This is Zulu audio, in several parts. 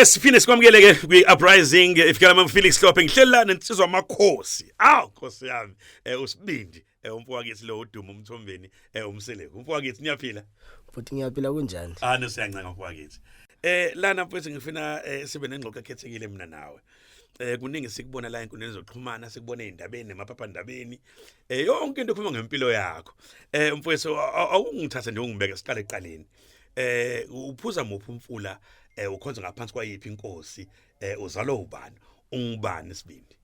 Siphinde sikwamukele ke kwi Uprising ifikela mama Felix Hlophe. Ngihleli la nensizwa amakhosi. Aw Nkosi yami, usibindi, umfowakethu lo udumo umthombeni, umseleku. Umfowakethu, niyaphila? Futhi ngiyaphila, kunjani? Ah no, siyancenga mfowakethu. Lana mfowethu ngifuna sibe nengxoxo ekhethekile mina nawe. Kuningi sikubona la enkundleni zokuxhumana, sikubona ezindabeni nemaphaphandabeni. Yonke into ekhuluma ngempilo yakho. Mfowethu, awungithathe nje ungibeke siqale eqaleni. Uphuza muphi umfula, ukhonza ngaphansi kwayiphi inkosi, uzalwa ubani, ungubani isibindi?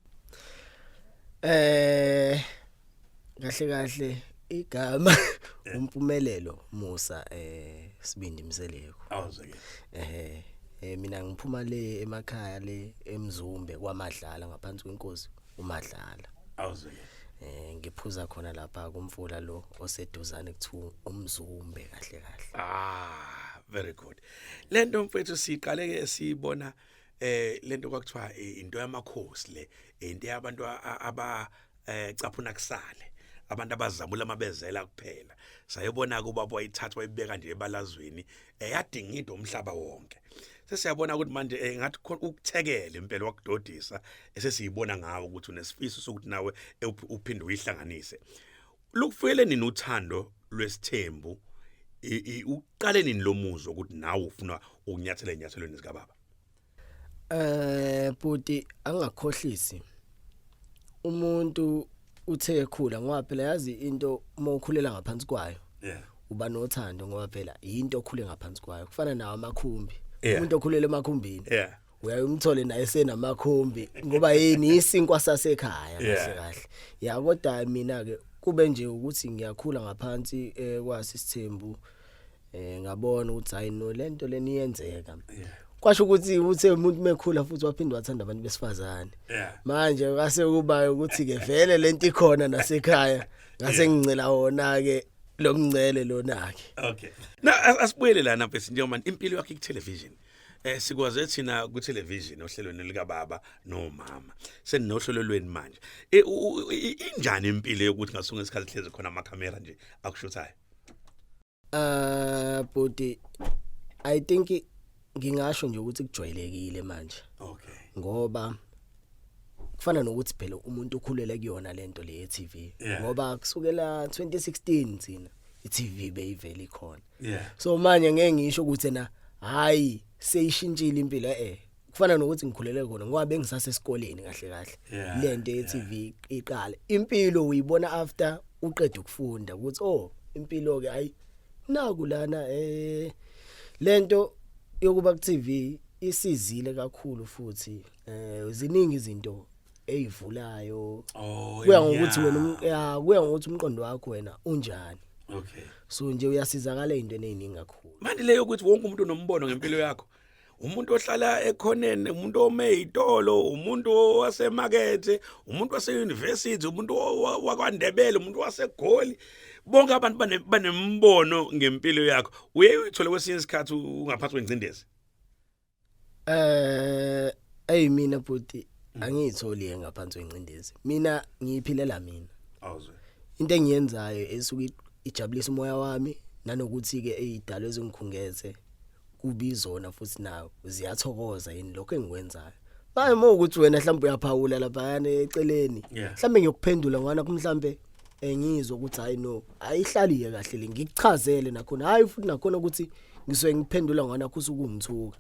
Kahle kahle igama uMpumelelo Musa Sibindi Mseleku. Awuzeke. Mina ngiphuma le emakhaya le eMzumbe kwaMadlala ngaphansi kwenkosi uMadlala. Awuzeke. Ngiphuza khona lapha kumfula lo oseduzane kuthiwa uMzumbe kahle kahle. Ah, very good. Lento mfethu siqale ke sibona lento kwakuthiwa into yamakhosi le, into yabantu aba caphuna kusale, abantu abazamula amabezela kuphela. Sayibona kuba wayithatha wayibeka nje ebalazweni, yadinga into umhlaba wonke. Sesiyabona ukuthi manje ngathi khona ukuthekela impela wakudodisa esesiyibona ngawo ukuthi unesifiso sokuthi nawe uphinde uyihlanganise. Lukufuyele nini uthando lwesithembu? Uqale nini lo muzwa ukuthi nawe ufuna ukunyathela enyathelweni zika baba? Bhuti, angakhohlisi. Umuntu uthe ekhula, ngoba phela yazi into uma ukhulela ngaphansi kwayo uba nothando, ngoba phela into okhule ngaphansi kwayo kufana nawo amakhumbi. Umuntu okhulele emakhumbini uyaye umthole naye senamakhumbi, ngoba yini? Isinkwa sasekhaya kahle kahle ya. Kodwa mina ke kube nje ukuthi ngiyakhula ngaphansi kwasi isithembu, ngabona ukuthi hayi no, lento leniyenzeka. Kwasho ukuthi uthe umuntu mekhula futhi waphinde wathanda abantu besifazane. Manje kwase kuba ukuthi ke vele lento ikhona nasekhaya, ngase ngincela wona ke lo mncele lona ke. Okay, na asibuyele lana mfethu, njengoba impilo yakhe ku television, sikwaze thina ku television ohlelweni lika baba nomama, seninohlelo lweni manje. Injani impilo yokuthi ngasunga isikhathi hlezi khona ama camera nje akushuthayo? Bhuti, I think ngingasho nje ukuthi kujwayelekile manje. Ngoba kufana nokuthi phela umuntu ukhulele kuyona lento le ye-TV, ngoba kusukela 2016 thina i-TV beyivele ikhona. So manje ngeke ngisho ukuthi na hayi, seyishintshile impilo. Kufana nokuthi ngikhulele khona ngoba bengisasesikoleni kahle kahle lento ye-TV iqala. Impilo uyibona after uqeda ukufunda ukuthi oh, impilo ke ayi naku lana. Lento yokuba ku TV isizile kakhulu futhi ziningi izinto eyivulayo. Kuya ngokuthi wena ya, kuya ngokuthi umqondo wakho wena unjani. So nje uyasizakala ezintweni eziningi kakhulu. Manje leyo ukuthi wonke umuntu unombono ngempilo yakho, umuntu ohlala ekhoneni, umuntu ome ezitolo, umuntu wasemakethe, umuntu wase-university, umuntu wakwaNdebele, umuntu waseGoli, bonke abantu banembono ngempilo yakho. Uye uyithole kwesinye isikhathi ungaphansi kwengcindezi? Ey mina bhuti, angiyitholi ngaphansi kwengcindezi. Mina ngiyiphilela mina. Awuzwe. Into engiyenzayo esuke ijabulisa umoya wami, nanokuthi ke ezidalo ezingikhungethe kubizona futhi nawo ziyathokoza yini lokho engikwenzayo. Manje uma ukuthi wena mhlawumbe uyaphawula lapha eceleni, mhlawumbe ngiyokuphendula ngwana mhlawumbe engizwe ukuthi hayi no, ayihlali kahle le, ngikuchazele nakhona. Hayi futhi nakhona ukuthi ngisuke ngiphendula ngwana kusukungithuka,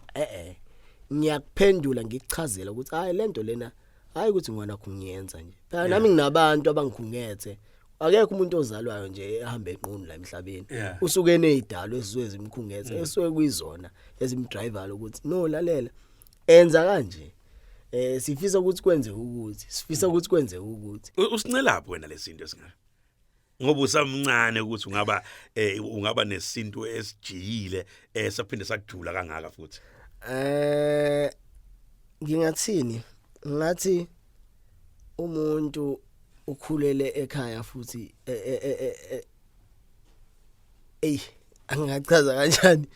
ngiyakuphendula ngikuchazela ukuthi hayi, lento lena hayi ukuthi ngwana kungiyenza nje. Phela nami nginabantu abangikhungethe. Akekho umuntu ozalwayo nje ehamba enqunu la emhlabeni. Usuke enezidalo ezisuke zimkhungethe, esuke kuyizona ezimdriver ukuthi no, lalela, enza kanje, sifisa ukuthi kwenze ukuthi, sifisa ukuthi kwenze ukuthi. Usincelaphi wena lesinto esingaka, ngoba usamncane ukuthi ungaba nesinto esijiyile saphinde sakujula kangaka futhi? Ngingathini? Ngathi umuntu ukhulele ekhaya futhi ey, angingachaza kanjani?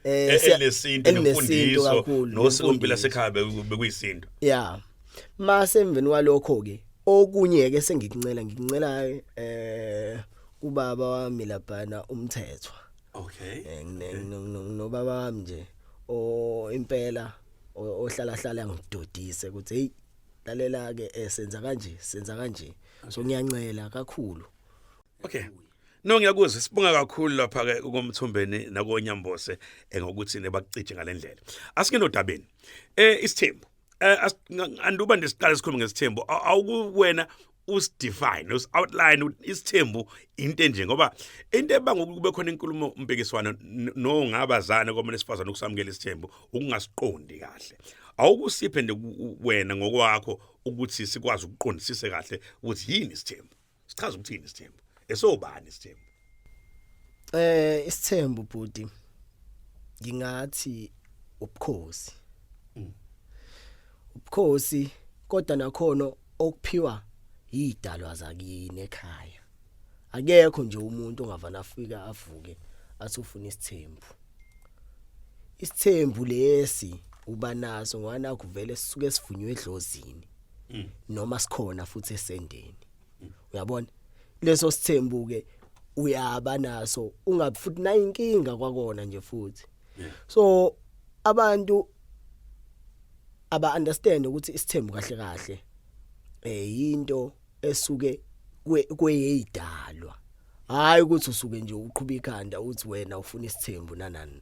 Elinesintu elinesintu nemfundiso kakhulu, nosikompilo nemfundiso. Lasekhaya bekuyisinto. Ya, mase emveni kwalokho ke okunye ke sengikuncela, ngikuncela kubaba wami laphana umthetho. Nobaba wami nje o impela. Ohlala hlala ngidodise ukuthi, "Hey, lalela ke, senza kanje, senza kanje." So ngiyancela kakhulu. Okay. No, ngiyakuzwa. Sibonga kakhulu lapha ke kuMthombeni nakoNyambose ngokuthi nebakucije ngalendlela. Asike nodabeni. Isithembu. Anduba nje siqale sikhulume ngesithembu. Awukuwena usidefine, usi-outline ukuthi isithembu into enje, ngoba into ebanga ukube khona inkulumo mpikiswano nongabazane komuntu esifazane ukusamukela isithembu ukungasiqondi kahle. Awukusiphe nje wena ngokwakho ukuthi sikwazi ukuqondisise kahle ukuthi yini isithembu. Sichaza ukuthi yini isithembu? Esobani isithembu? Isithembu, bhuti, ngingathi ubukhosi. Ubukhosi, kodwa nakhona okuphiwa idalwa zakini ekhaya. Akekho nje umuntu ongavana afika avuke athi ufuna isithembu. Isithembu lesi uba naso ngoba nakho vele sisuke sivunywe edlozini. Noma sikhona futhi esendeni. Uyabona? Leso sithembu ke uyaba naso ungabi futhi nayinkinga kwakona nje futhi. So abantu aba understand ukuthi isithembu kahle kahle into esuke kweyidalwa, hayi ukuthi usuke nje uqhuba ikhanda uthi wena ufuna isithembu nanani.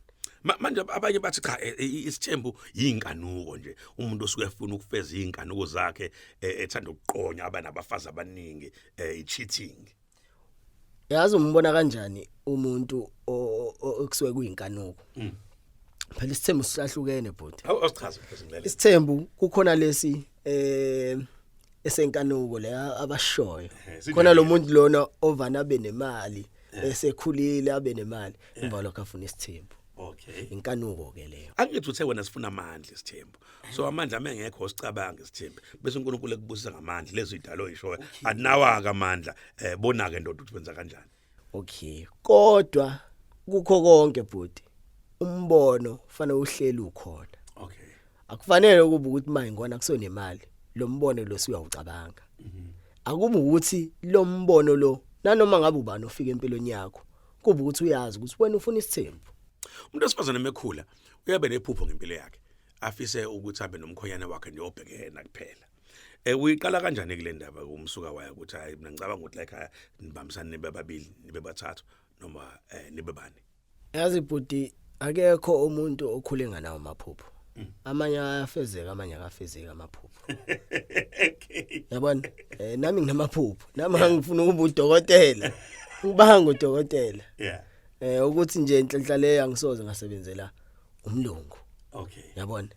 Manje abanye bathi cha, isithembu yinkanuko nje, umuntu osuke efuna ukufeza inkanuko zakhe, ethanda ukuqonya abanabafazi abaningi, i-cheating. Yazi umbona kanjani umuntu okusuke kuyinkanuko? Phela isithembu sihlahlukene, bhuti. Awu, awusichaze mfethu, ngilele. Isithembu kukhona lesi esenkanuko le abashoyo. Sinjani? Khona lo muntu lona ovana abe nemali, esekhulile abe nemali, emva lokho afuna isithembu. Inkanuko ke leyo. Angithi uthe wena sifuna amandla isithembu. So amandla amengekho sicabanga isithembu. Bese uNkulunkulu ekubusisa ngamandla lezo idalo oyishoyo. Anawa ke amandla, bona ke ndoda ukuthi wenza kanjani. Okay, kodwa kukho konke, bhuti, umbono fanele uhleli ukhona. Akufanele kube ukuthi manje ngona kusonemali, lo mbono lo suyawucabanga. Akuba ukuthi lo mbono lo, nanoma ngabe ubani ofika empilweni yakho, kuba ukuthi uyazi ukuthi wena ufuna isithembu. Umuntu wesifazane mekhula uyabe nephupho ngempilo yakhe. Afise ukuthi abe nomkhonyana wakhe nje obhekena kuphela. Uyiqala kanjani kule ndaba umsuka wayo ukuthi hayi, mina ngicabanga ukuthi la ekhaya nibambisane nibe babili, nibe bathathu, noma nibe bani? Yazi bhuti, akekho umuntu okhule nganawo amaphupho. Amanye ayafezeka, amanye akafezeki amaphupho. Yabona, nami nginamaphupho, nami ngifuna ukuba udokotela, ngibanga udokotela. Ukuthi nje inhlanhla leyo angisoze ngasebenzela umlungu. Yabona?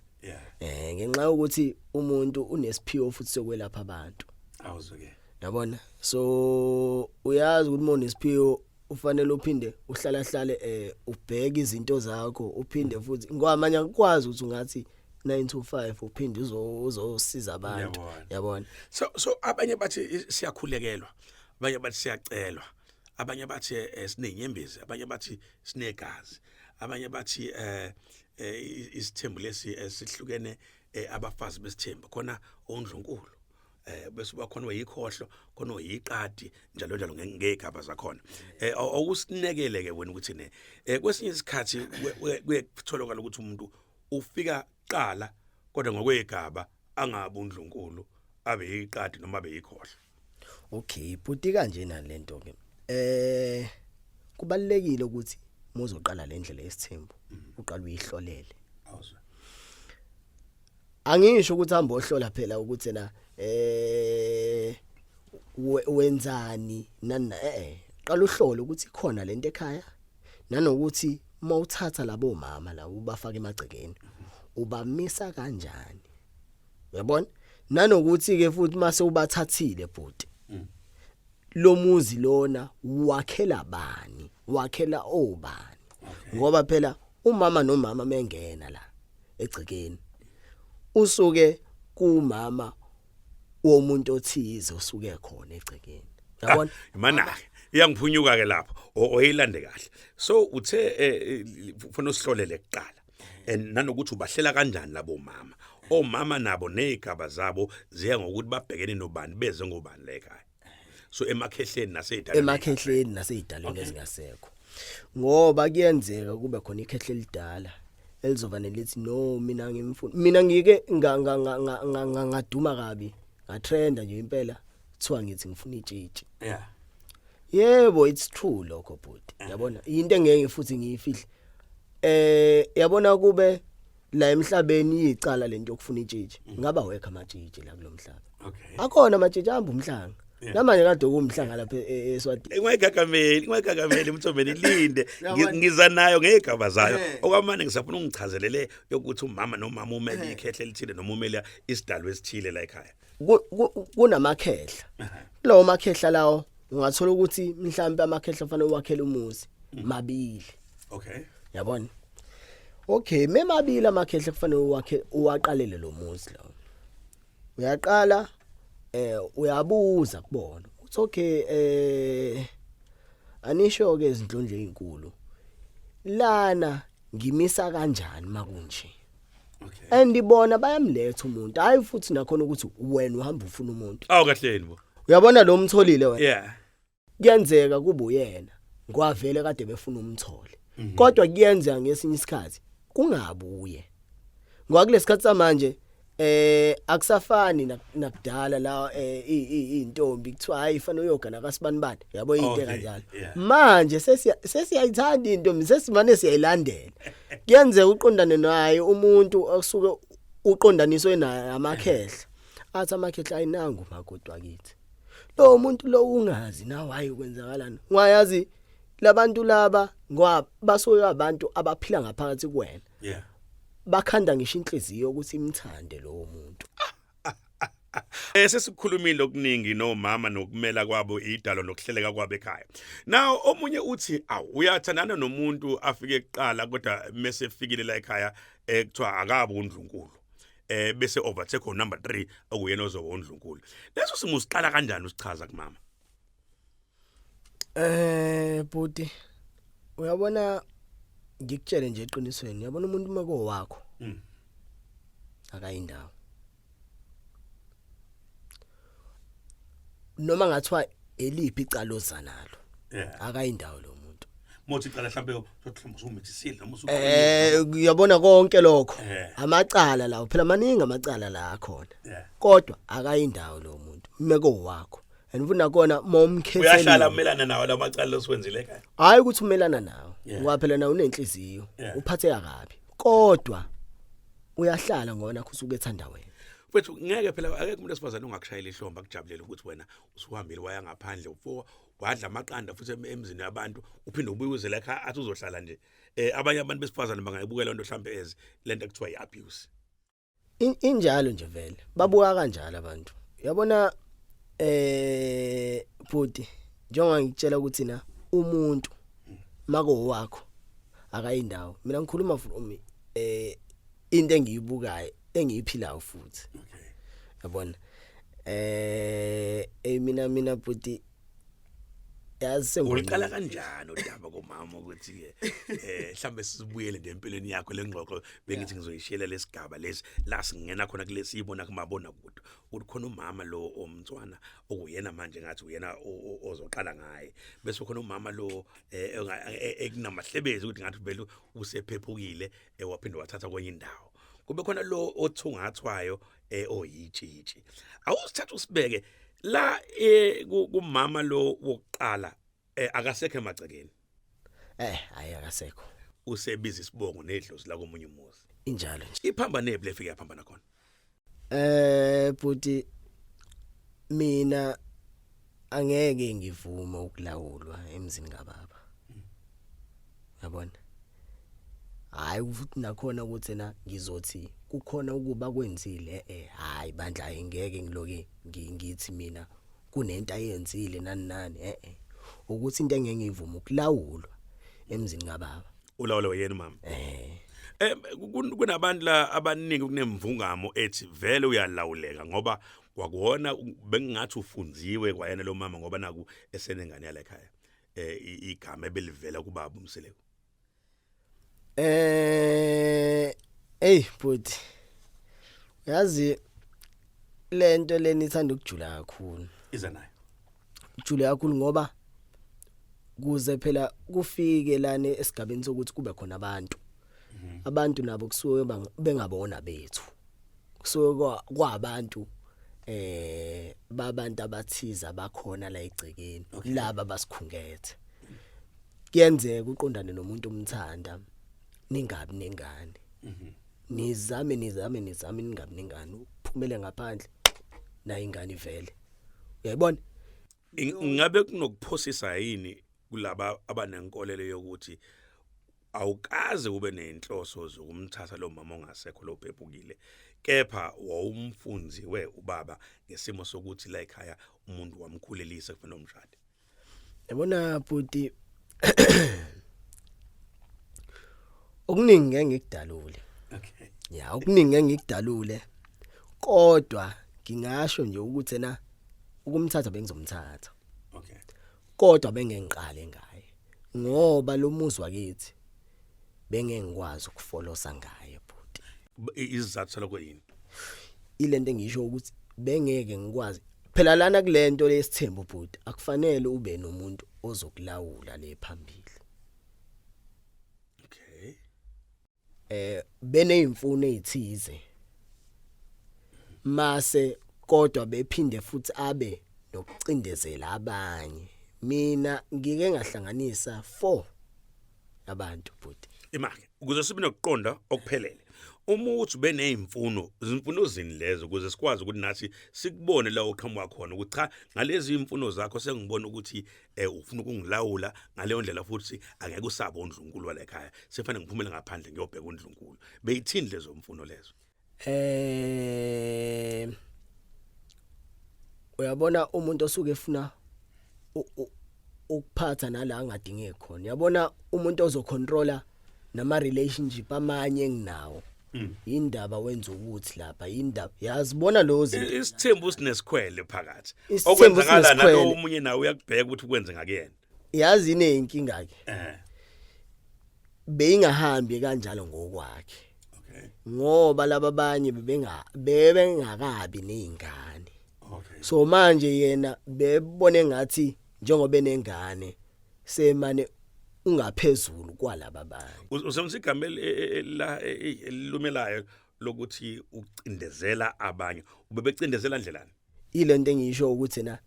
Ngenxa yokuthi umuntu unesiphiwo futhi sokwelapha abantu. Awuzwe ke. Yabona? So uyazi ukuthi uma unesiphiwo ufanele uphinde uhlala hlale ubheke izinto zakho, uphinde futhi ngoba manje akukwazi ukuthi ungathi 9 to 5 uphinde uzosiza abantu. Ngiyabona. Yabona? So abanye bathi siyakhulekelwa, abanye bathi siyacelwa, abanye bathi sinenyembezi, abanye bathi sinegazi, abanye bathi isithembu lesi sihlukene, abafazi besithembu khona ondlunkulu, bese bakhona oyikhohlo, khona oyiqadi, njalo njalo ngegaba zakhona. Awusinekele ke wena ukuthi ne kwesinye isikhathi kuye kutholakala ukuthi umuntu ufika qala kodwa ngokwegaba angabe undlunkulu, abe yiqadi noma abe yikhohlo. Okay bhuti, kanje nalento ke, kubalekile ukuthi muzoqala le ndlela yesithembu uqala uyihlolele. Awuzwe. Angisho ukuthi hamba ohlola phela ukuthi na wenzani nani, qala uhlole ukuthi ikhona lento ekhaya, nanokuthi mawuthatha labo mama la ubafaka emagcekeni ubamisa kanjani, uyabona? Nanokuthi ke futhi mase ubathathile, bhuti, lo muzi lona wakhela bani, wakhela obani? Ngoba phela umama nomama mengena la egcekeni usuke kumama womuntu othize osuke khona egcekeni, yabona? Mana iyangiphunyuka ke lapho, oyilande kahle. So uthe ufuna usihlolele kuqala and nanokuthi ubahlela kanjani labo mama, omama nabo nezigaba zabo ziya ngokuthi babhekene nobani, beze ngobani la ekhaya, so emakhehleni naseyidalweni. Emakhehleni naseyidalweni ezingasekho, ngoba kuyenzeka kube khona ikhehle elidala. Elizova nelithi no, mina ngimfuna, mina ngike ngaduma kabi, ngatrenda nje impela, kuthiwa ngithi ngifuna itshitshi. Yebo, it's true lokho bhuti, yabona into engeke futhi ngiyifihle. Yabona kube la emhlabeni icala lento yokufuna itshitshi, ngaba wekho amatshitshi la kulomhlaba. Akhona amatshitshi ahamba umhlanga. Namanje kade kuwumhlanga lapha eSwatini. Ungayikakameli, ungayikakameli Mthombeni, linde. Ngiza nayo ngegaba zayo. Okwamanje ngisafuna ungichazelele yokuthi umama nomama umele ikhehle elithile noma umele isidalwa esithile la ekhaya. Kunamakhehla. Lawo makhehla lawo ungathola ukuthi mhlambe amakhehla fanele uwakhele umuzi mabili. Yabona? Okay, memabili amakhehla kufanele uwakhe, uwaqalele lo muzi lo. Uyaqala uyabuza kubona. Uthi okay, anisho ke izinhlondlo ezinkulu. Lana ngimisa kanjani makunje? And ibona bayamletha umuntu. Hayi futhi nakhona ukuthi wena uhamba ufuna umuntu. Awu kahleni bo. Uyabona lo umtholile wena. Kuyenzeka kube uyena ngwavele kade befuna umthole. Kodwa kuyenzeka ngesinye isikhathi kungabuye. Ngoba kulesikhathi samanje akusafani nakudala la, intombi kuthiwa hayi fanele uyogana kasibani bani, yabo, into kanjalo. Manje sesiyayithanda intombi, sesimane siyayilandela. Kuyenzeka uqondane naye umuntu osuke uqondaniswe naye amakhehla, athi amakhehla ayinangu makoti wakithi. Lo muntu lo ungazi nawe hayi kwenzakalani, ungayazi labantu laba ngoba basuke abantu abaphila ngaphakathi kuwena. Bakhanda ngisho inhliziyo ukuthi imthande lowo muntu. Sesikhulumile okuningi nomama nokumela kwabo idalo nokuhleleka kwabo ekhaya. Now omunye uthi awu uyathandana nomuntu afike kuqala, kodwa mase efikile la ekhaya kuthiwa akabe undlunkulu. Bese overtake on number 3 okuyena ozoba undlunkulu. Leso simo siqala kanjani usichaza kumama? Bhuti, uyabona ngikutshele nje eqinisweni, uyabona umuntu uma kowakho akayindawo. Noma ngathiwa eliphi icala ozanalo, akayindawo lo muntu. Mothi icala mhlambe uzothi usumithisile noma usu Uyabona konke lokho, amacala lawo phela maningi amacala la akhona. Kodwa akayindawo lo muntu meko wakho. And futhi nakona momkhethele Uyahlala umelana nawo lamacala losiwenzile ekhaya. Hayi ukuthi umelana nawo, ngoba phela nawe unenhliziyo, uphatheka kabi. Kodwa uyahlala ngoba nakho usuke ethanda wena. Mfethu ngeke phela, akekho umuntu wesifazane ongakushayela ihlombe akujabulela ukuthi wena usuhambile waya ngaphandle, ufuka wadla amaqanda futhi emzini yabantu, uphinde ubuye uze la ekhaya athi uzohlala nje. Abanye abantu besifazane bangayibukela lento mhlambe as lento ekuthiwa iabuse. Injalo nje vele, babuka kanjalo abantu. Uyabona bhuti, njengoba ngikutshela ukuthi na umuntu mako wakho akayindawo. Mina ngikhuluma from into engiyibukayo, engiyiphilayo futhi. Yabona mina bhuti yazi sengibonile. Uliqala kanjani udaba komama ukuthi ke mhlambe sibuyele nje empilweni yakho lengxoxo bengithi ngizoyishiyela lesigaba lesi la singena khona kulesi ibona kumabona kude, ukuthi khona umama lo omntwana okuyena manje ngathi uyena ozoqala ngaye, bese khona umama lo ekunamahlebezi ukuthi ngathi vele usephephukile, waphinde wathatha kwenye indawo, kube khona lo othungathwayo oyitshitshi. Awusithatha usibeke la kumama lo wokuqala, akasekho emagcekeni. Hayi akasekho. Usebiza isibongo nedlozi la komunye umuzi. Injalo nje. Iphamba nephi lefika yaphambana khona? Bhuti, mina angeke ngivume ukulawulwa emzini kababa. Yabona, hayi futhi nakhona ukuthi na ngizothi kukhona ukuba kwenzile, hayi bandla, ayingeke ngiloke ngithi mina kunento ayenzile nani nani, ukuthi into engeke ngivume ukulawulwa emzini kababa. Ulawulwa yena mama. Eh. Kunabantu la abaningi kunemvungamo ethi vele uyalawuleka ngoba kwakuwona bengingathi ufunziwe kwayena lo mama ngoba naku esenengane yala ekhaya, igama ebelivela kubaba uMseleku. Hey bhuti, yazi lento leni ithanda ukujula kakhulu. Iza nayo. Ujule kakhulu ngoba kuze phela kufike lana esigabeni sokuthi kube khona abantu. Abantu nabo kusuke bengabona bethu, kusuke kwabantu babantu abathiza bakhona la egcekeni laba basikhungethe. Kuyenzeka uqondane nomuntu umthanda, ningabi nengane, nizame nizame nizame, ningabi nengane, uphumele ngaphandle nayo ingane ivele, uyayibona. Ngabe kunokuphosisa yini kulaba abanenkolelo yokuthi awukaze ube nenhloso zokumthatha lo mama ongasekho lo bhebhukile, kepha wawumfunziwe ubaba ngesimo sokuthi la ekhaya umuntu wamkhulelisa, kufanele umshade? Yabona bhuti, okuningi ngeke ngikudalule. Ya, okuningi ngeke ngikudalule, kodwa ngingasho nje ukuthi na ukumthatha bengizomthatha. Kodwa bengengiqale ngaye, ngoba lo muzi wakithi bengeke ngikwazi ukufolosa ngaye, bhuti. Isizathu salokho yini? Ilento engisho ukuthi bengeke ngikwazi phela lana kulento lesithembu, bhuti, akufanele ube nomuntu ozokulawula le phambili. Benezimfuno ezithize mase, kodwa bephinde futhi abe nokucindezela abanye. Mina ngike ngahlanganisa 4 abantu, bhuti. Imake ukuze sibe nokuqonda okuphelele, uma uthi benezimfuno, izimfuno zini lezo, ukuze sikwazi ukuthi nathi sikubone la oqhamuka khona ukuthi cha, ngalezi imfuno zakho sengibona ukuthi ufuna ukungilawula ngaleyo ndlela, futhi angeke usabe undlunkulu wala ekhaya, sefanele ngiphumele ngaphandle ngiyobheka undlunkulu. Beyithini lezo mfuno lezo? Uyabona, umuntu osuke efuna ukuphatha nala angadingeki khona, uyabona, umuntu ozocontrola nama relationship amanye enginawo, indaba wenza ukuthi lapha indaba yazibona lo zinto. Isithembu sinesikhwele phakathi. Isithembu okwenzakala sinesikhwele. Nalo omunye nawe uyakubheka ukuthi ukwenze ngakuyena. Yazi ineyinkinga ke. Beyingahambi kanjalo ngokwakhe. Ngoba laba abanye bebengakabi nezingane. So manje yena bebone ngathi njengoba enengane semane ungaphezulu kwalaba abanye. Usebenzisa igama la elilumelayo lokuthi ucindezela abanye. Ubebecindezela ndlelani? Ilento engisho ukuthi na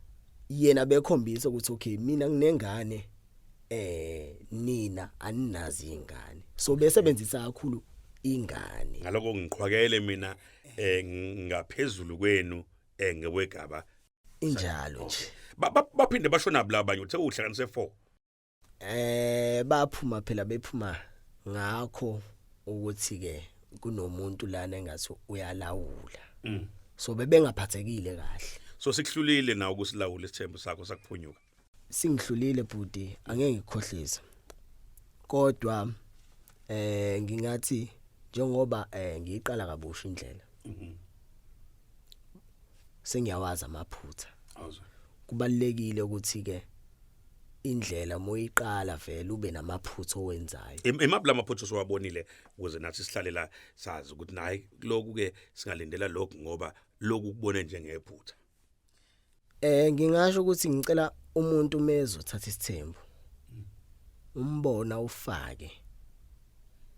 yena bekhombisa ukuthi okay, mina nginengane, nina aninazi ingane, so besebenzisa kakhulu ingane. Ngaloko ngiqhwakele mina, ngaphezulu kwenu, ngewegaba. Injalo nje. Baphinde bashona labanye, uthe uhlanganise 4. Baphuma phela, bephuma ngakho ukuthi ke kunomuntu lana engathi uyalawula. So bebengaphathekile kahle. So sikuhlulile na ukusilawula isithembu sakho, sakuphunyuka? Singihlulile bhuti, angeke ngikukhohlise, kodwa ngingathi njengoba ngiyiqala kabusha indlela, sengiyawazi amaphutha. Awuzwa. Kubalekile ukuthi ke indlela moyiqala vele ube namaphutha owenzayo. Imaphi lamaphutha osiwabonile, ukuze nathi sihlale la sazi ukuthi nayi lokhu ke singalindela lokhu, ngoba lokhu kubone njengephutha? Ngingasho ukuthi ngicela umuntu mezothatha isithembu, umbona ufake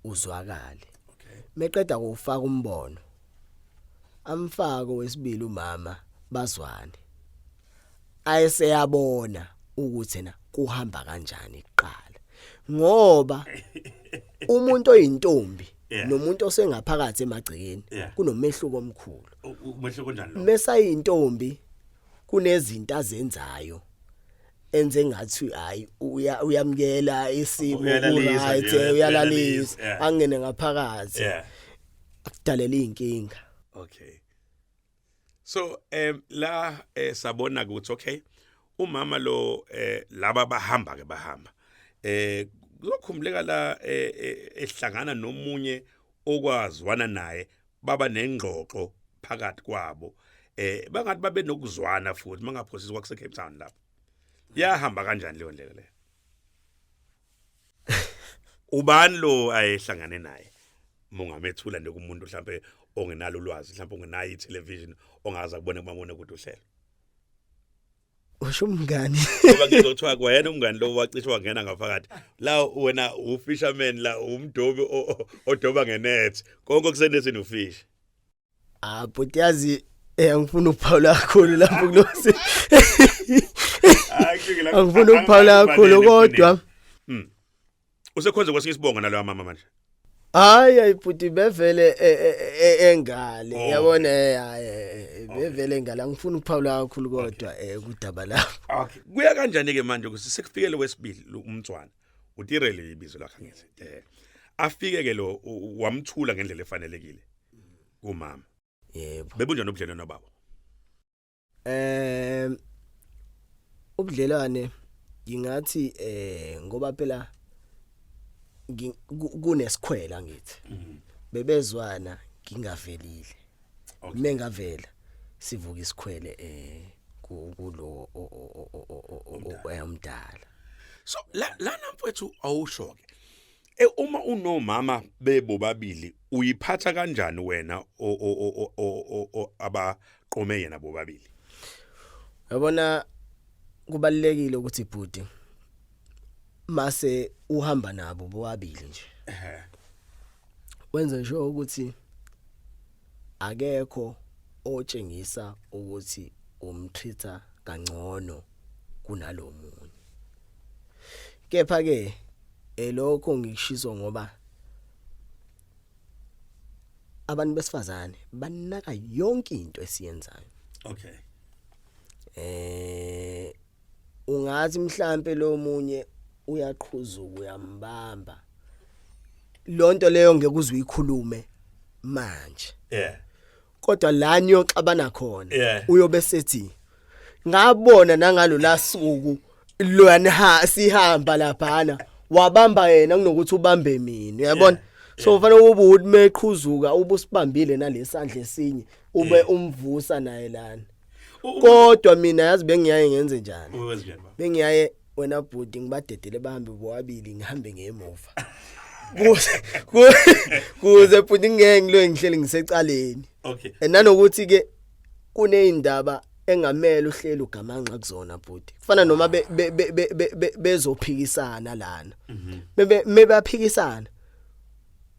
uzwakale. Meqeda kuufaka umbono, amfako wesibili umama, bazwane, ayeseyabona ukuthi na kuhamba kanjani kuqala, ngoba umuntu oyintombi nomuntu osengaphakathi emagcekeni kunomehluko omkhulu. Umehluko kanjani lo? Mesayintombi kunezinto azenzayo enze ngathi hayi, uyamkela isimo. Uyalalisa right. nje, uyalalisa. Uyalalisa, Angene ngaphakathi, akudalela inkinga. Okay. So la sabona ukuthi okay, umama lo, laba bahamba ke, bahamba. Kuzokhumbuleka la ehlangana nomunye okwazwana naye, baba nengxoxo phakathi kwabo. Bangathi babe nokuzwana futhi mangaphosisi kwakuse Cape Town lapho. Yahamba kanjani leyo ndlela leyo? Ubani lo ayehlangane naye? Mungamethula nje kumuntu mhlambe ongenalo ulwazi, mhlambe ongenayo i-television, ongaza kubona kumabona kude uhlelo. Usho umngani? Ngoba ngizothiwa kwayena umngani lo wacishe wangena ngaphakathi la. Wena ufisherman la, umdobi odoba ngenet, konke okusenethini ufish. Ah but yazi, angifuni ukuphawula kakhulu lapho kulosi. Angifuni ukuphawula kakhulu kodwa Usekhonze kwesinye isibongo naloya mama manje? Hayi, ayibhuti, bevele engale. Yabona, hayi, bevele engale. Angifuni ukuphawula kakhulu kodwa kudaba lapho. Okay, kuya kanjani ke manje ukuthi sekufikele wesibili lo umntwana uTirele ibizo lakhe ngithi, afike ke lo, wamthula ngendlela efanelekile kumama? Yebo. Bebunjani ubudlelwano babo? Ubudlelwane ngingathi ngoba phela kunesikhwela ngithi bebezwana ngingavelile. Mengavela sivuka isikhwele kulo omdala. So la lana mfowethu, awusho ke, uma unomama bebobabili, uyiphatha kanjani wena abaqome yena bobabili? Yabona, kubalekile ukuthi bhuti mase uhamba nabo bobabili nje wenze sure ukuthi akekho otshengisa ukuthi umtreata kangcono kunalomunye. Kepha ke elokho ngikushiso ngoba abantu besifazane banaka yonke into esiyenzayo. Ungathi mhlambe lo munye uyaqhuzuka, uyambamba, lonto leyo ngeke uze uyikhulume manje. Kodwa la niyoxabana khona, uyobe sethi ngabona nangalo lasuku loyana ha sihamba laphana wabamba yena kunokuthi ubambe mina, uyabona? So kufanele ube ukuthi meqhuzuka ubusibambile nalesandla esinye, ube umvusa naye lana. Kodwa mina yazi bengiyaye ngenze njani? Wenze njani, baba? Bengiyaye wena bhuti ngibadedele bahambe bobabili, ngihambe ngemuva kuze bhuti ngeke ngiloye ngihleli ngisecaleni. Nanokuthi ke kuneyindaba engamele uhleli ugamanxa kuzona bhuti, kufana noma bezophikisana lana, bebe mebaphikisana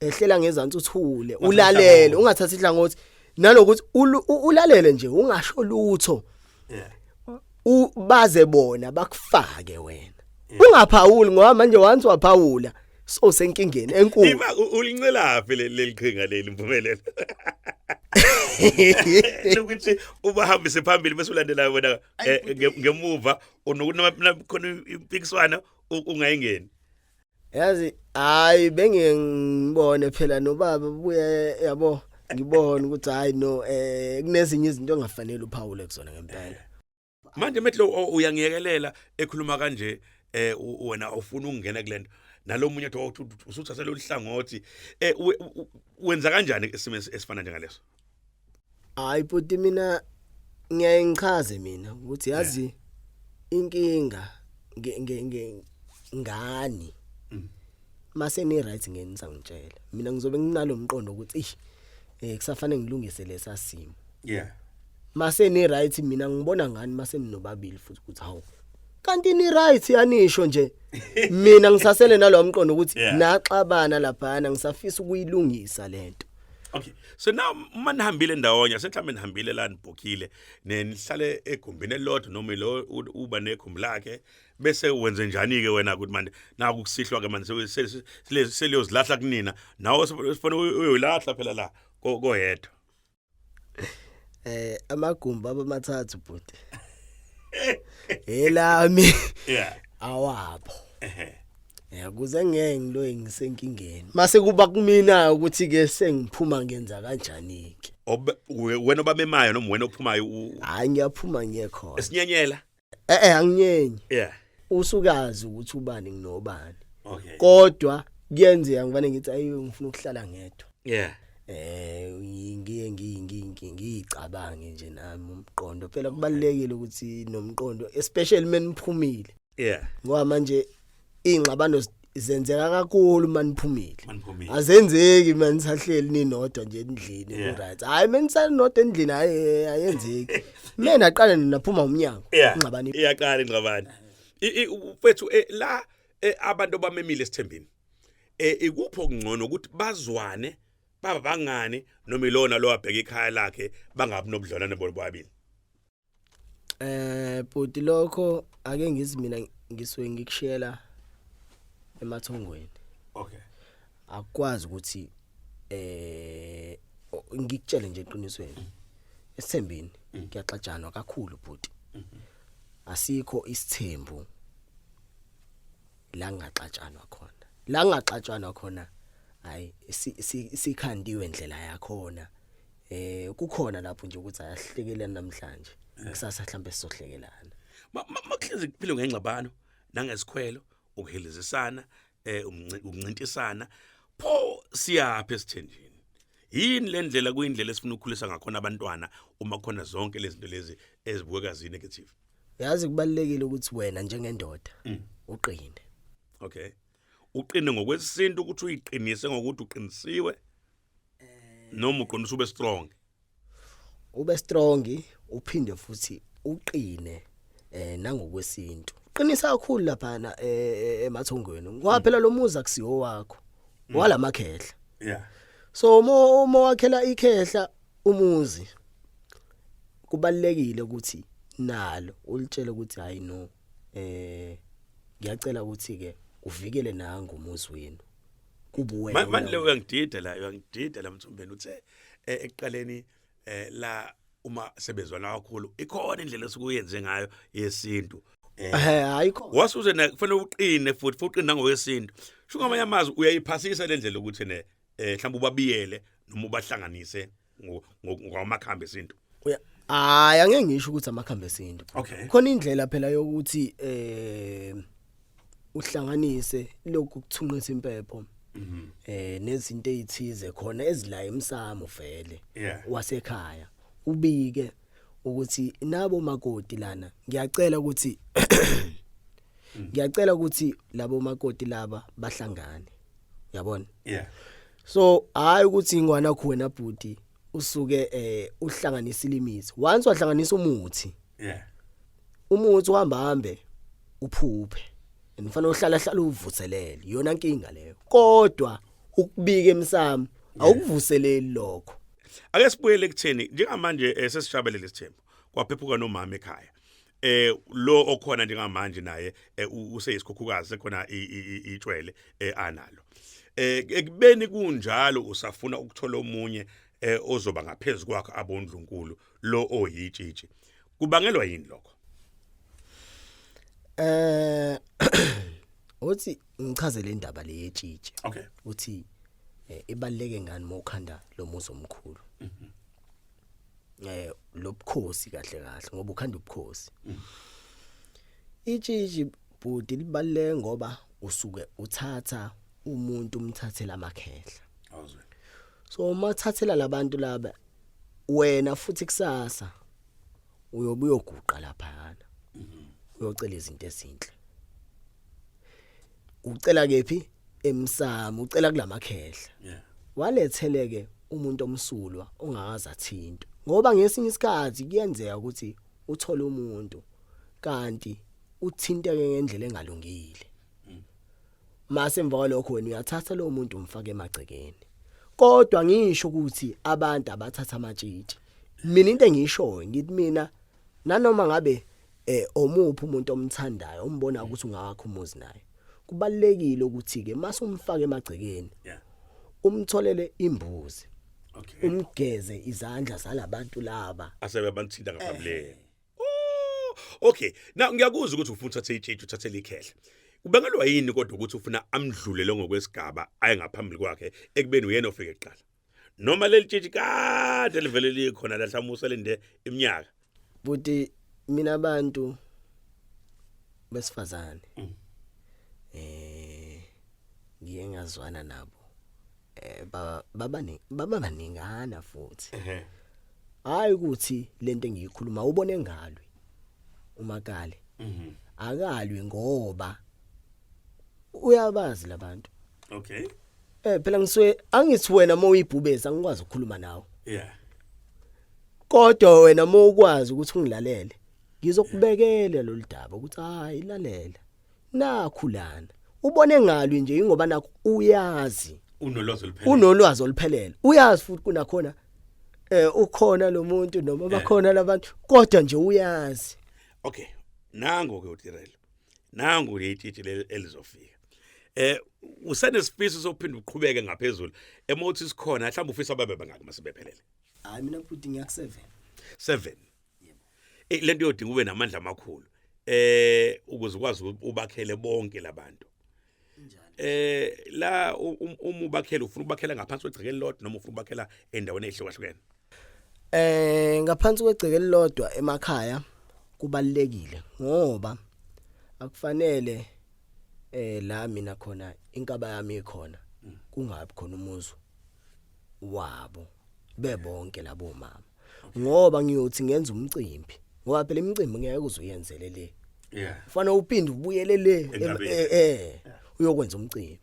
ehlela ngezansi, uthule, ulalele, ungathathi ihlangothi, nalokuthi ulalele nje, ungasho lutho. Baze bona bakufake wena, ungaphawuli, ngoba manje once waphawula so senkingeni enkulu. Ima ulincelaphi leli qhinga leli, Mpumelelo, lokuthi ubahambise phambili bese ulandela wena ngemuva, unokuthi noma khona impikiswano ungayingeni? Yazi, hayi, bengike ngibone phela nobaba buye, yabo, ngibone ukuthi hayi no, kunezinye izinto ongafanele uphawule kuzona ngempela. Manje Metlo, uyangiyekelela ekhuluma kanje, wena ufuna ukungena kulento nalomunye athi usuthatha lolu hlangothi, wenza kanjani isimo esifana njengaleso? Hayi bhuti, mina ngiyaye ngichaze mina ukuthi yazi inkinga nge nge nge ngani mase ni right ngeni nisangitshela, mina ngizobe nginalo mqondo ukuthi ish, kusafanele ngilungise lesa simo. Mase ni right, mina ngibona ngani mase ninobabili futhi ukuthi hawu, kanti ni right, yanisho nje mina ngisasele nalowo mqondo ukuthi naxabana laphana, ngisafisa ukuyilungisa lento. Okay, so now uma nihambile ndawonye, mhlawumbe nihambile la, nibhukile, nenihlale egumbini elilodwa noma lo uba negumbi lakhe, bese wenze njani ke wena ukuthi manje naku kusihlwa ke manje seliyozilahla kunina, nawe sifuna uyoyilahla phela la koyedwa? Amagumbi abamathathu bhuti, elami, awabo. Kuze ngeke ngiloye ngisenkingeni mase kuba kumina ukuthi ke sengiphuma ngenza kanjani ke. Wena obamemayo noma wena ophumayo? Hayi, ngiyaphuma ngiye khona. Esinyenyela? Anginyenyi. Usukazi ukuthi ubani nginobani. Kodwa kuyenzeka ngivane ngithi ayi, ngifuna ukuhlala ngedwa. Ngiye ngiyicabange nje nami umqondo phela, kubalekile ukuthi nomqondo, especially meniphumile. Ngoba manje ingxabano Zenzeka kakhulu maniphumile. Maniphumile. Azenzeki manisahleli ninodwa nje endlini. Ku right, hayi, manisanodwa endlini, hayi, ayenzeki. Mina aqala naphuma umnyango, ingxabano. Iyaqala ingxabano. Mfethu, la abantu abamemile esithembini, ikupho okungcono, ukuthi bazwane baba bangani, noma ilona lo abheka ikhaya lakhe, bangabi nobudlelwane bobabili? Bhuti, lokho ake ngizi mina ngisuke ngikushiyela emathongweni. Akukwazi ukuthi ngikutshele nje eqinisweni, esithembini kuyaxatshanwa kakhulu, bhuti. Asikho isithembu la ngaxatshanwa khona, la ngaxatshanwa khona. Hayi, sikhandiwe indlela yakhona. Kukhona lapho nje ukuthi ayahlekelana namhlanje, kusasa mhlambe sizohlekelana. Makuhlezi kuphilwe ngengxabano nangesikhwelo, ukuhilizisana, ukuncintisana, pho siyaphi esithenjini? Yini le ndlela kuyindlela esifuna ukukhulisa ngakhona abantwana uma khona zonke lezi zinto lezi ezibukeka zi negative? Yazi, kubalekile ukuthi wena njengendoda uqine. Okay, uqine ngokwesintu, ukuthi uyiqinise ngokuthi uqinisiwe, noma uqinisa ube strong? Ube strong, uphinde futhi uqine nangokwesintu. Qinisa kakhulu lapha emathongweni, ngoba phela lo muzi akusiwo wakho, walamakhehla. So uma wakhela ikhehla umuzi, kubalekile ukuthi nalo ulitshele ukuthi, hayi no, ngiyacela ukuthi ke uvikele nangu umuzi wenu, kube wena. Manje le uyangidida la, uyangidida la, Mthombeni. Uthe ekuqaleni la uma sebezwana kakhulu, ikhona indlela esikuyenze ngayo yesintu. Ayikho. Wasuze na kufanele uqine futhi uqine nangokwesintu. Sho ngamanye amazwi uyayiphasisa le ndlela ukuthi ne mhlawumbe ubabiyele noma ubahlanganise ngokwamakhambi esintu. Hayi, angeke ngisho ukuthi amakhambi esintu. Khona indlela phela yokuthi uhlanganise lokhu kuthunqisa impepho nezinto ezithize khona ezila emsamo vele wasekhaya, ubike ukuthi nabo makoti lana, ngiyacela ukuthi labo makoti laba bahlangane, uyabona? So hayi ukuthi ingwana yakho wena bhuti usuke uhlanganisa imithi. Once wahlanganisa umuthi, umuthi uhamba hambe uphuphe, and uhlala hlala uvuselele. Iyona nkinga leyo, kodwa ukubika emsamo awukuvuseleli lokho. Ake sibuyele ekutheni njengamanje sesishabelele isithembu, kwaphephuka nomama ekhaya. Lo okhona njengamanje naye useyisikhukhukazi, sekhona itshwele analo. Ekubeni kunjalo, usafuna ukuthola omunye ozoba ngaphezulu kwakhe abondlunkulu, lo oyitshitshi. Kubangelwa yini lokho? Uthi ngichaze le ndaba le yetshitshi. Uthi ibaleke ngani mawukhanda lo muzi omkhulu, lobukhosi kahle kahle, ngoba ukhanda ubukhosi. Itshitshi, bhuti, libaleke ngoba usuke uthatha umuntu, umthathela amakhehla. Awuzwe. So uma uthathela labantu laba, wena futhi kusasa uyobuya uyoguqa lapha, uyocela izinto ezinhle. Ucela kephi? Emsamo. Ucela kulamakhehla. Waletheleke umuntu omsulwa ongakaze athintwe, ngoba ngesinye isikhathi kuyenzeka ukuthi uthole umuntu kanti uthinteke ngendlela engalungile. Mase emva kwalokho wena uyathatha lo muntu, umfake emagcekeni. Kodwa ngisho ukuthi abantu abathatha amatshitshi, mina into engishoyo ngithi mina, nanoma ngabe omuphi umuntu omthandayo, umbona ukuthi ungakho umuzi naye, kubalekile ukuthi ke mase umfake emagcekeni, umtholele imbuzi, umgeze izandla zalabantu laba asebe banthinta ngaphambilini. Oh, okay. Now ngiyakuzwa ukuthi ufuna uthathe itshitshi, uthathe ikhehla. Kubangelwa yini kodwa ukuthi ufuna amdlulele ngokwesigaba, aye ngaphambili kwakhe, ekubeni uyena ofike kuqala? Noma leli tshitshi kade livele likhona la, mhlawumbe uselinde iminyaka? Buti, mina abantu besifazane ngiye ngazwana nabo, baba baningana futhi. Hayi ukuthi lento engiyikhuluma ubone ngalwi umakale. Akalwi ngoba Uyabazi labantu. Okay. Phela ngisuke angithi wena mawuyibhubesi angikwazi ukukhuluma nawe. Yeah. Kodwa wena mawukwazi ukuthi ungilalele ngizokubekela lolu daba ukuthi hayi lalela. Nakhu lana. Ubone ngalwi nje ingoba nakho uyazi. Unolwazi oluphelele. Unolwazi oluphelele. Uyazi futhi kunakhona ukhona lo muntu noma bakhona labantu kodwa nje uyazi. Okay. Nango ke uTirelo. Nangu leli leli elizofika. Usenesifiso sokuphinda uqhubeke ngaphezulu. Emothi sikhona mhlawumbe ufisa babe bangaki masebephelele. Hayi mina futhi ngiyaku 7. 7. Yebo. Lento yodinga ube namandla amakhulu. Ukuze ukwazi ubakhele bonke labantu. La uma ubakhela ufuna ubakhela ngaphansi kwegceke elilodwa noma ufuna ubakhela endaweni ezihlukahlukene? Ngaphansi kwegceke elilodwa emakhaya kubalekile ngoba akufanele la mina khona inkaba yami ikhona kungabi khona umuzi wabo bebonke labo mama ngoba ngiyothi ngenza umcimbi ngoba phela imicimbi ngeke uzuyenzele le. Yeah. Ufana uphinde ubuyele le uyokwenza umcimbi.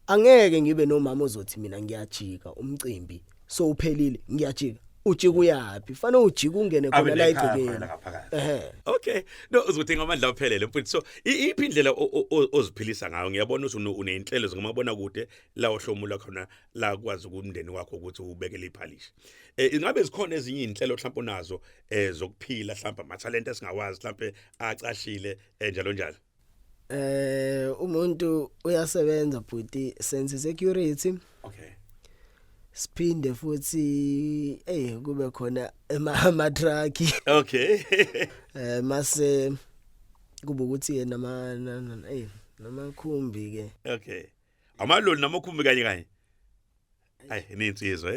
Angeke ngibe nomama ozothi mina ngiyajika umcimbi so uphelile ngiyajika. Ujika uyapi? Fanele ujike ungene khona la egcekeni. Okay. No uzodinga amandla aphelele mfowethu. So iphi indlela oziphilisa ngayo? Ngiyabona ukuthi uneyinhlelo zokumabona kude la ohlomula khona la kwazi umndeni wakho ukuthi ubekele iphalishi. Ingabe zikhona ezinye inhlelo mhlawumbe onazo zokuphila mhlawumbe ama talent esingawazi mhlawumbe acashile njalo njalo? Umuntu uyasebenza bhuti, sense security. Okay. Siphinde futhi kube khona ama truck. Okay. Mase kuba ukuthi nama namakhumbi ke. Okay. Amaloli namakhumbi kanye kanye. Ay ninsizwa.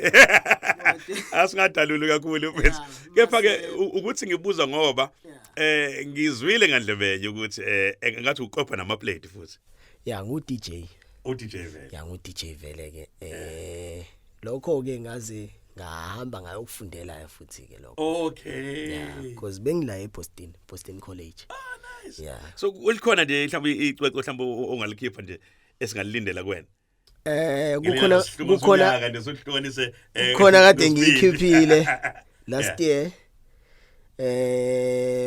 Asingadaluli kakhulu mfethu. Kepha ke ukuthi ngibuza ngoba ngizwile ngandlebenye ukuthi ngathi uqopha nama plate futhi. Ya ngu DJ. U DJ vele. Ya ngu DJ vele ke. Lokho ke ngaze ngahamba ngayokufundela futhi ke lokho. Okay. Yeah, because bengila eBoston, Boston College. Ah nice. Yeah. So ulikhona nje mhlawumbe icwecwe mhlawumbe ongalikhipha nje esingalindela kuwena. Kukhona kukhona kukhona kade ngiyikhiphile last year.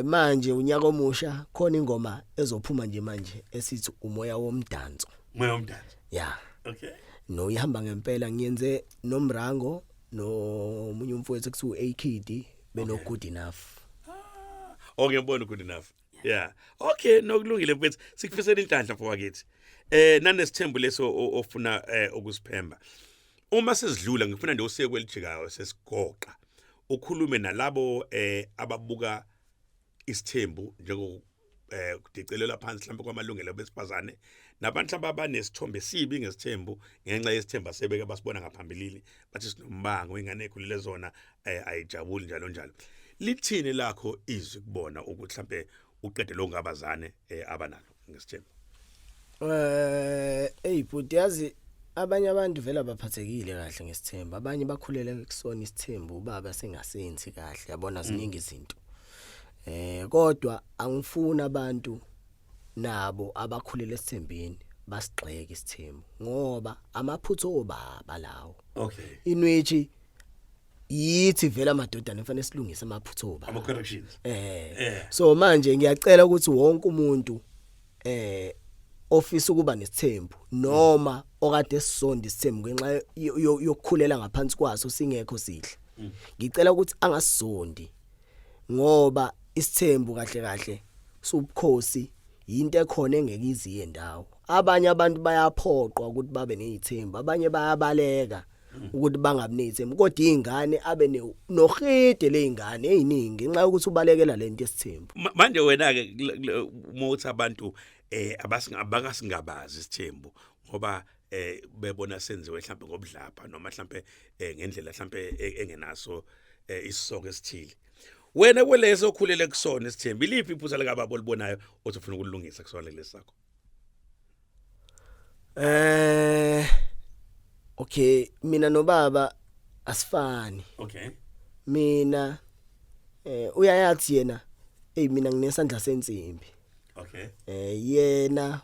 Manje unyaka omusha khona ingoma ezophuma nje manje esithi umoya womdanso. Umoya womdanso. Yeah. Okay. No ihamba ngempela ngiyenze nomrango nomunye umfowethu ekuthiwa uAKD beno Good Enough. Okay ngibona Good Enough. Yeah. Okay nokulungile mfethu sikufisela inhlanhla mfowethu. Nanesithembu leso ofuna ukusiphemba. Uma sesidlula ngifuna nje useke elijikayo sesigoqa. Ukhulume nalabo ababuka isithembu njengo kudicelela phansi mhlawumbe kwamalungelo besifazane nabantu abanesithombe sibi ngesithembu ngenxa yesithembu asebeke basibona ngaphambilini bathi sinombango ingane ekhulile zona ayijabuli njalo njalo. Lithini lakho izwi kubona ukuthi mhlambe uqede lo ngabazane abanalo ngesithembu? Bhuti yazi abanye abantu vele abaphathekile kahle ngesithembu, abanye bakhulele kusona isithembu ubaba sengasenzi kahle, yabona ziningi izinto. Kodwa angifuni abantu nabo abakhulele esithembini basigxeke isithembu ngoba amaphutho obaba lawo. Okay. Inwichi yithi vele amadodana kufanele silungise amaphutho obaba. Ama corrections. So manje ngiyacela ukuthi wonke umuntu ofisa ukuba nesithembu noma okade sisonda isithembu ngenxa yokukhulela ngaphansi kwaso singekho sihle, ngicela ukuthi angasizondi ngoba isithembu kahle kahle sobukhosi into ekhona engeke iziye ndawo. Abanye abantu bayaphoqwa ukuthi babe nezithembu, abanye bayabaleka ukuthi bangabi nezithembu, kodwa izingane abe nohide lezingane eziningi ngenxa yokuthi ubalekela lento yesithembu. Manje wena ke mawuthi abantu abakasingabazi isithembu ngoba bebona senziwe mhlambe ngobudlapha noma mhlambe ngendlela mhlambe engenaso isisoko esithile, wena kweleso okhulele kusona isithembu iliphi iphutha lika baba olibonayo othi ufuna ukulungisa kusona lesi sakho? Okay, mina nobaba asifani. Okay. Mina uyayathi yena mina nginesandla sensimbi. Okay. Yena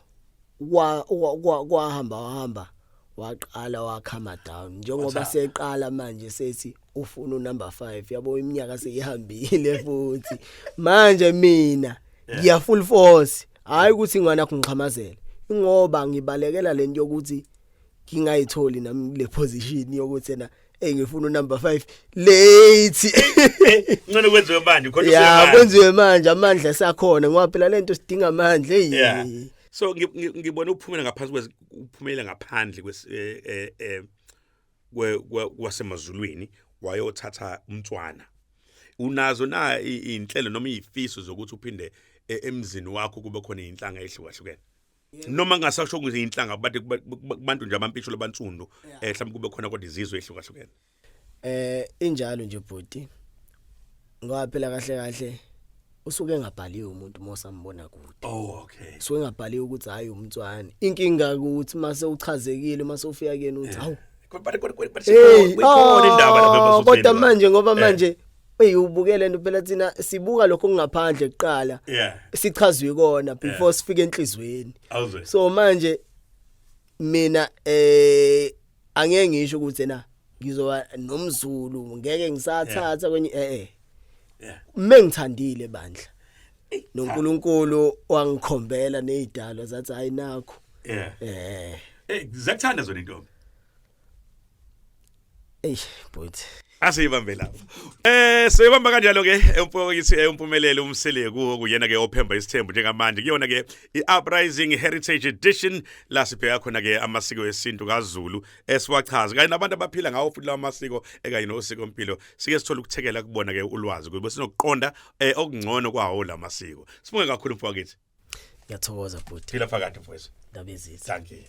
Kwahamba wahamba, waqala wa-calm down njengoba seqala manje sethi ufuna unumber 5, yabo, iminyaka seyihambile futhi manje mina ngiya full force. Hayi ukuthi ngwana ngixhamazela, ingoba ngibalekela lento yokuthi ngingayitholi nami kule position yokuthi na, hey, ngifuna unumber 5 late. Ngcono kwenziwe manje khona. Ya, kwenziwe manje, amandla sakhona, ngoba phela lento sidinga amandla, hey. So ngibona uphumela ngaphansi kwezi, uphumela ngaphandle kwes eh eh, eh kwasemazulwini, wayothatha umntwana. Unazo na inhlelo noma izifiso zokuthi uphinde emzini wakho kube khona inhlanga ehlukahlukene, noma ngingasasho ukuthi inhlanga, but kubantu nje abampisholo abansundu, mhlawumbe kube khona kodwa izizwe ehlukahlukene? Injalo nje bhuti, ngoba phela kahle kahle usuke engabhaliwe umuntu mosambona kude. Usuke engabhaliwe ukuthi hayi, umtswana. Inkinga ukuthi mase uchazekile, mase ufika kuyena, uthi hawu. Kodwa ikhona indaba lapha emasothweni. Kodwa manje ngoba manje, hey, ubukele nto phela, thina sibuka lokho okungaphandle kuqala, sichazwe kona before sifike enhlizweni. Awuzwe. So manje mina angeke ngisho ukuthi na ngizoba nomZulu, ngeke ngisathatha kwenye, eh. Mengithandile bandla noNkulunkulu wangikhombela nezidalwa zathi hayi, nakho. Eh, ziyakuthanda zona intombi? Ey bhuti. Asiyibambe lapho. Siyibamba kanjalo ke umfowethu uMpumelelo uMseleku, kuyena ke ophemba isithembu njengamanje kuyona ke iUprising Heritage Edition, la sibheka khona ke amasiko esintu kaZulu esiwachaza kanye nabantu abaphila ngawo futhi lawa masiko ekanye nosiko impilo, sike sithola ukuthekela kubona ke ulwazi kube sinokuqonda okungcono kwawo lamasiko. Sibonge kakhulu, mfowethu. Ngiyathokoza bhuti. Phila phakathi, mfowethu. Ndaba ezitha. Thank you.